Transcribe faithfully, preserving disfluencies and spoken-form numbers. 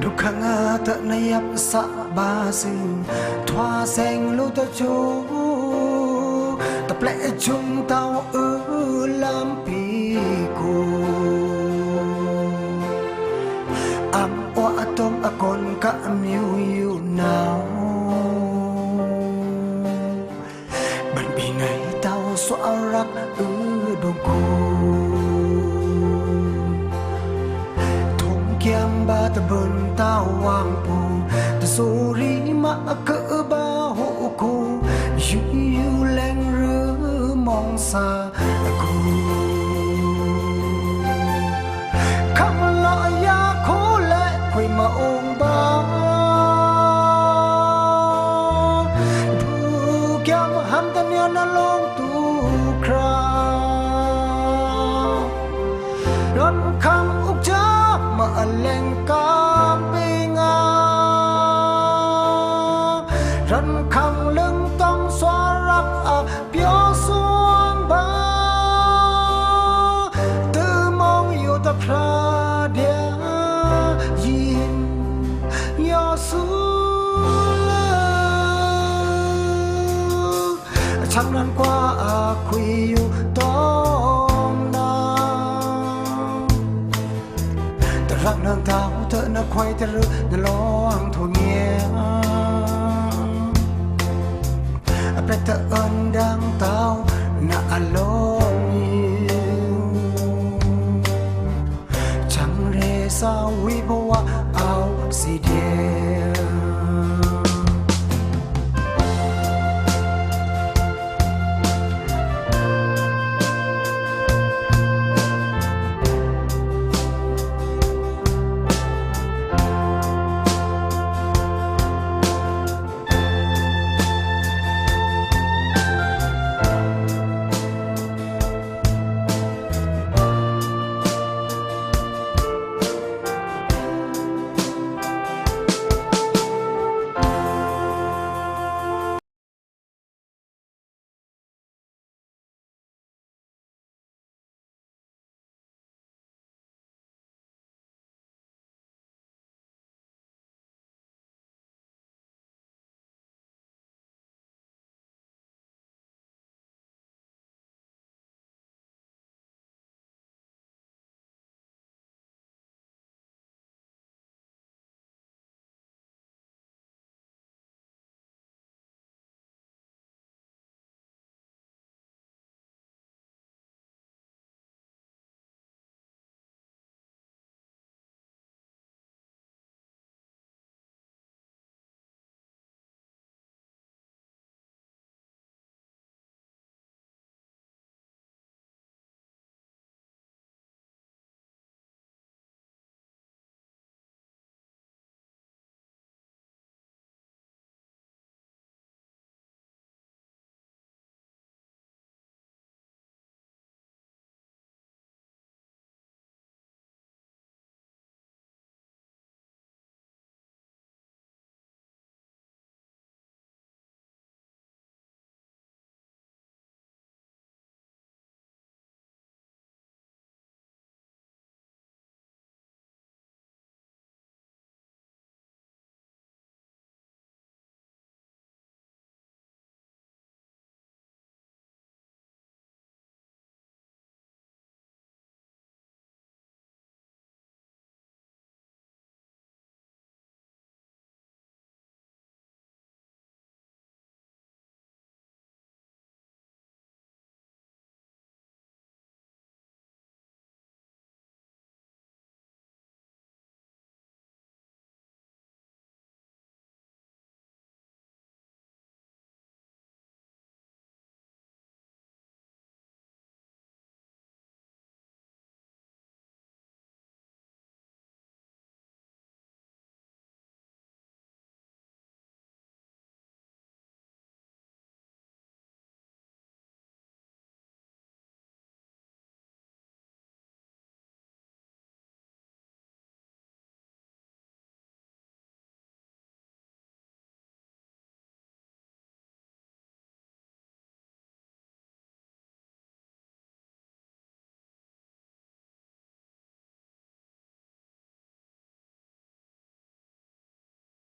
Lukhang a tơ nayap sa ba sing, thwa seng lu tơ chu, tăpleh jung tao u lampi ku. Am wa atom akon ka miu yu nau. Ban bi ngai tao sua rak u dong ku. Thung kiam ba tơ bun tao wang pu. Tơ suri ma kơ ba hu ku. Yu yu leng ru mong sa ku. Kham lo ya ko le kui ma ong ba. Bu kiam ham tania na long tu kra. Ran khang uk ja ma aleng kam pinga. Ran khang leng tong sua rak a pio suang ba. Tơ mong yu ta phra dia yin yo su la. Chang nan kwa a kui yu tong na. Tơ rak nan tao tơ na kwai tơ ru na long